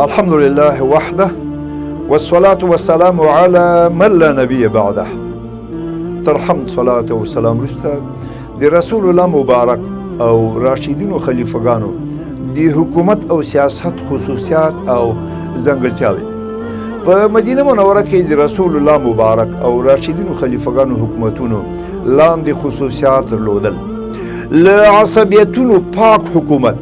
الحمد لله وحده والصلاة والسلام على من لا نبي بعده. تر حمد صلاة او سلام وروسته د رسول الله مبارک او راشدینو خلیفګانو د حکومت او سیاست خصوصیات او ځانګړتیاوې. په مدینه منوره کې د رسول الله مبارک او راشدینو خلیفګانو حکومتونو لاندې خصوصیات درلودل. له عصبیتونو پاک حکومت،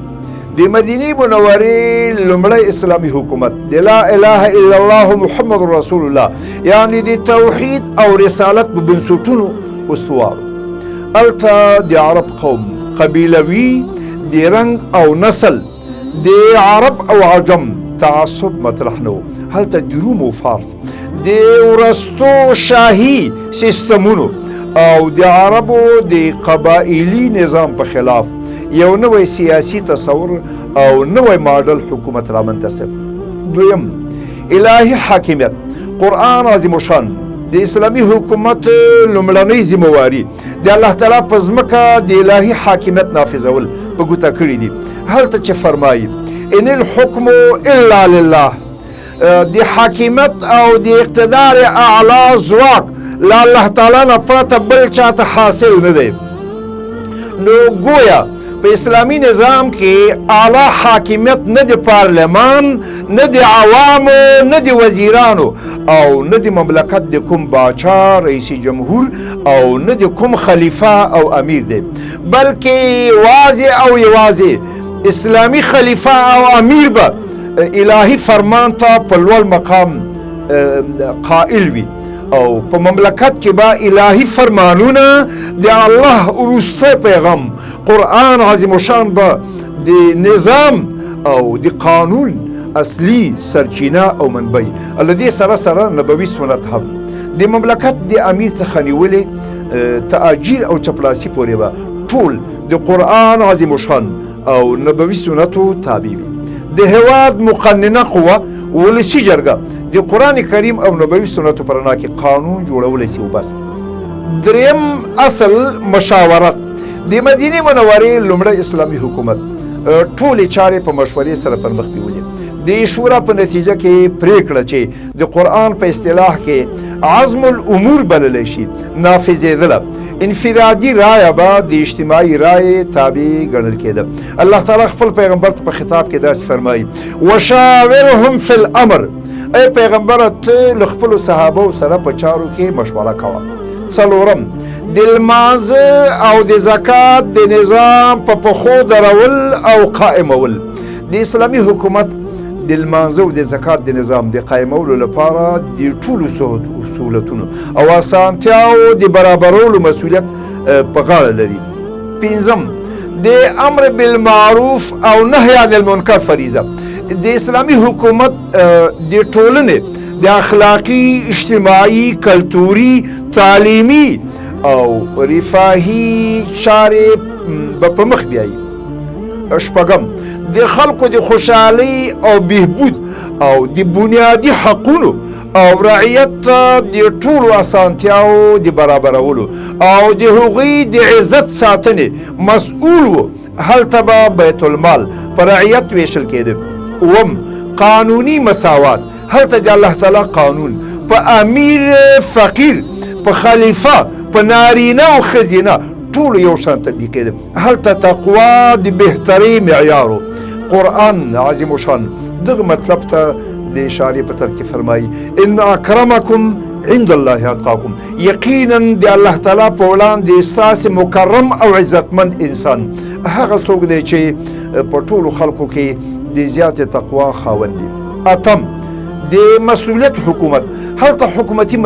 د مدینې منورې لومړی اسلامي حکومت د لا اله الا الله محمد رسول الله، یعنی د توحید او رسالت په بنسټونو استوار. هلته د عرب قوم قبیلوي، د رنګ او نسل، د عرب او عجم تعصب مطرح نه و. هلته د روم او فارس د ورستو شاهي سیستمونو او د عربو د قبایلي نظام په خلاف یو نوی سیاسي تصور او نوی ماډل حکومت رامنځته شو. دویم، الهي حاکمیت. قرآن عظیم الشان د اسلامي حکومت لومړنۍ ذمهواري د الله تعالی په ځمکه د الهي حاکمیت نافذول په ګوته کړي دي. هلته چې فرمایي ان الحکم الا لله، د حاکمیت او د اقتدار اعلی ځواک له الله تعالی نه پرته بل چاته حاصل نه دی. نو ګویا په اسلامي نظام کې اعلی حاکمیت نه د پارلمان، نه د عوامو، نه د وزیرانو او نه د مملکت د کوم باچا، رئیس جمهور او نه د کوم خلیفه او امیر دی، بلکې یوازې او یوازې اسلامي خلیفه او امیر به الهي فرمان ته په لوړ مقام قائل وي او په مملکت کې به الهي فرمانونه د الله وروستی پیغام قرآن عظیم الشان به د نظام او د قانون اصلي سرچینه او منبع. له دې سره سره نبوي سنت هم د مملکت د امیر څخه نیولې تاجیر او چپړاسي پورې به ټول د قرآن عظیم الشان او نبوي سنتو تابع وي. د هیواد مقننه قوه ولسي جرګه د قرآن کریم او نبوي سنتو په رڼا کې قانون جوړولی سي وبس. دریم اصل، مشاورت. د مدینې منورې لومړی اسلامي حکومت ټولې چارې په مشورې سره پر مخ بیولې. د شورا په نتیجه کې پرېکړه چې د قرآن په اصطلاح کې عزم الامور بللی شي نافذېدله. انفرادي رایه به د اجتماعي رایې تابع ګڼل کېده. الله تعالی خپل پیغمبر ته په خطاب کې داسې فرمایي: وشاورهم فی الامر. ای پیغمبره، ته له خپلو صحابو سره په چارو کې مشوره کوه. څلورم، د لمانځه او د زکات د نظام په پښو درول او قائمول. د اسلامي حکومت د لمانځه او د زکات د نظام د قایمولو لپاره د ټولو سهولتونو او اسانتیاو د برابرولو مسؤلیت په غاړه لري. پنځم، د امر بالمعروف او نهی عن المنکر فریضه. د اسلامي حکومت د ټولنې د اخلاقي، اجتماعي، کلتوري، تعلیمي او رفاهي چارې به په مخ بیایي. شپږم، د خلکو د خوشحالۍ او بهبود او د بنیادي حقونو او رعیت ته د ټولو اسانتیاو د برابرولو او د هغوی د عزت ساتنې مسؤل و. هلته به بیت المال په رعیت ویشل کېده. اووم، قانوني مساوات. هلته د الله تعالی قانون په امیر، فقیر، په خلیفه، په نارینه او ښځینه ټولو یو شان تطبیقېده. هلته تقوا د بهترۍ معیار و. قرآن عظیم الشان دغه مطلب ته د اشارې په تر کې فرمایي: ان اکرمکم عند الله اتقاکم. یقینا د الله تعالی په وړاندې ستاسې مکرم او عزتمند انسان هغه څوک دی چې په ټولو خلکو کې د زیاتې تقوا خاوند دی. اتم، د مسؤلیت حکومت. هلته حکومتي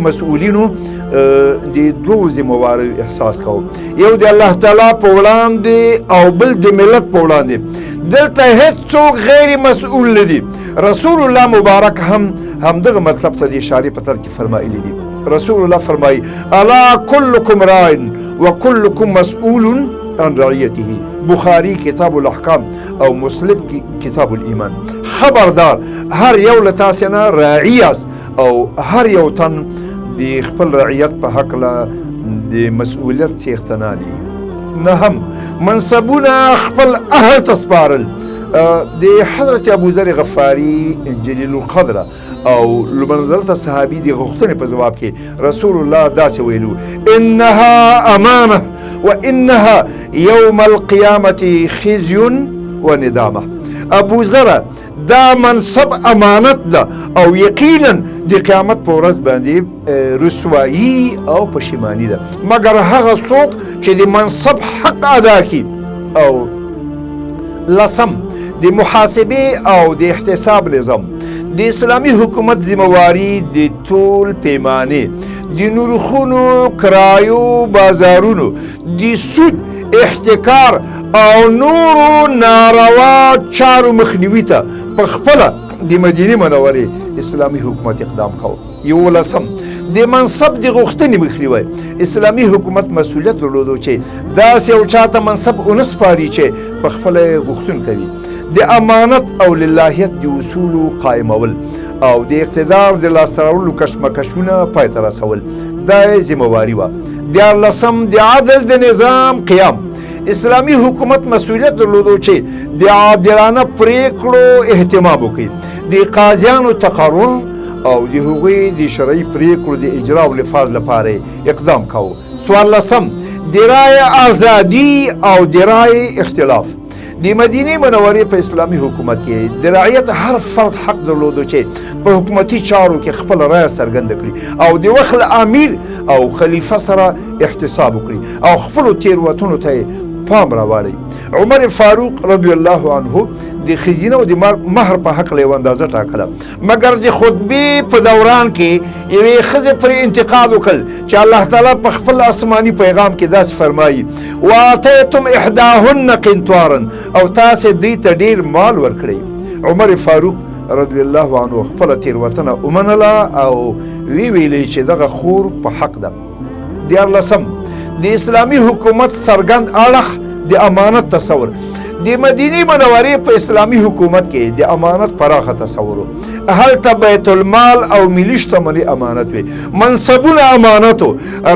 مسؤلینو د دوو ذمهواریو احساس کاوه، یو د الله تعالی په وړاندې او بل د ملت په وړاندې. دلته هیڅوک غیر مسؤل نه دي. رسول الله مبارک هم همدغه مطلب ته د اشارې په تر کې فرمایلي دي. رسول الله فرمایي: الا کلکم راع وکلکم مسؤول عن رعیته. بخاری کتاب الاحکام او مسلم کتاب الايمان. خبردار، هر یو له تاسې نه راعي یاست او هر یو تن د خپل رعیت په هکله د مسؤلیت څښتنان دي. نهم، منصبونه خپل اهل ته سپارل. د حضرت ابوذر غفاري جلیل القدره او لمنزلته صحابي د غوښتنې په ځواب کې رسول الله داسې ویلو: انها امانه وانها یوم القیامة خزي وندامه. ابوذر، دا منصب امانت ده او یقینا د قیامت په ورځ باندې رسوایی او پښیماني ده، مګر هغه څوک چې د منصب حق ادا کړي. او لسم، د محاسبې او د احتساب نظام. د اسلامي حکومت ذمهواري د تول پیمانې، د نرخونو، کرایو، بازارونو، د سود، احتکار او نورو ناروا چارو مخنیوي ته په خپله د مدینې منورې اسلامي حکومت اقدام کاوه. یولسم، د منصب د غوښتنې مخنیوی. اسلامي حکومت مسؤلیت درلودو چې داسې یو چاته منصب ونه سپاري چې په خپله یې غوښتونکی وي. د امانت او للهیت د اصولو قایمول او د اقتدار د لاسته راوړلو کشمکشونه پای ته رسول، دا یې ذمهواري وه. دیارلسم، د عدل د نظام قیام. اسلامي حکومت مسؤلیت درلودو چې د عادلانه پریکړو اهتمام وکړي، د قاضیانو تقرر او د هغوی د شرعي پریکړو د اجرا او نفاذ لپاره اقدام کاوه. څوارلسم، د رایې ازادي او د رایې اختلاف. د مدینې منورې په اسلامي حکومت کې د رعیت هر فرد حق درلودو چې په حکومتي چارو کې خپله رایه څرګنده کړي او د وخت له امیر او خلیفه سره احتساب وکړي او خپلو تېروتنو ته یې پام راواړوي. عمر فاروق رضی الله عنه د ښځینه او د مهر په هکله یوه اندازه ټاکله، مګر د خطبې په دوران کې یوې ښځې پرې انتقاد وکړ چې الله تعالی په خپل آسماني پیغام کې داسې فرمایي: وآتیتم احداهن قنطارا، او تاسې دوی ته ډېر مال ورکړئ. عمر فاروق رضی الله عنه خپله تېروتنه ومنله او ویې ویلې چې دغه خور په حق ده. دیارلسم، د اسلامي حکومت څرګند اړخ، د امانت تصور. د مدینې منورې په اسلامي حکومت کې د امانت پراخه تصور و. هلته بیت المال او ملي شتمنۍ امانت وي، منصبونه امانت و،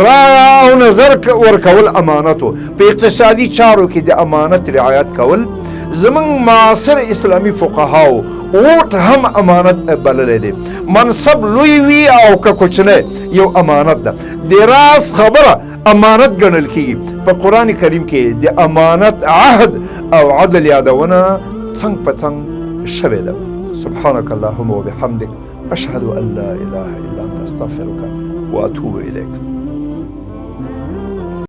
رایه او نظر ورکول امانت و. په اقتصادي چارو کې د امانت رعایت کول، زمونږ معاصر اسلامي فقهاو اوټ هم امانت بللی دی. منصب لوی وي او که کوچنی، یو امانت ده. د راز خبره امانت ګڼل کیږي. په قرآن کریم کې د امانت، عهد او عدل یادونه څنګ په څنګ شوې ده. سبحانك اللهم وبحمدك، أشهد أن لا إله إلا أنت، أستغفرك وأتوب إليك.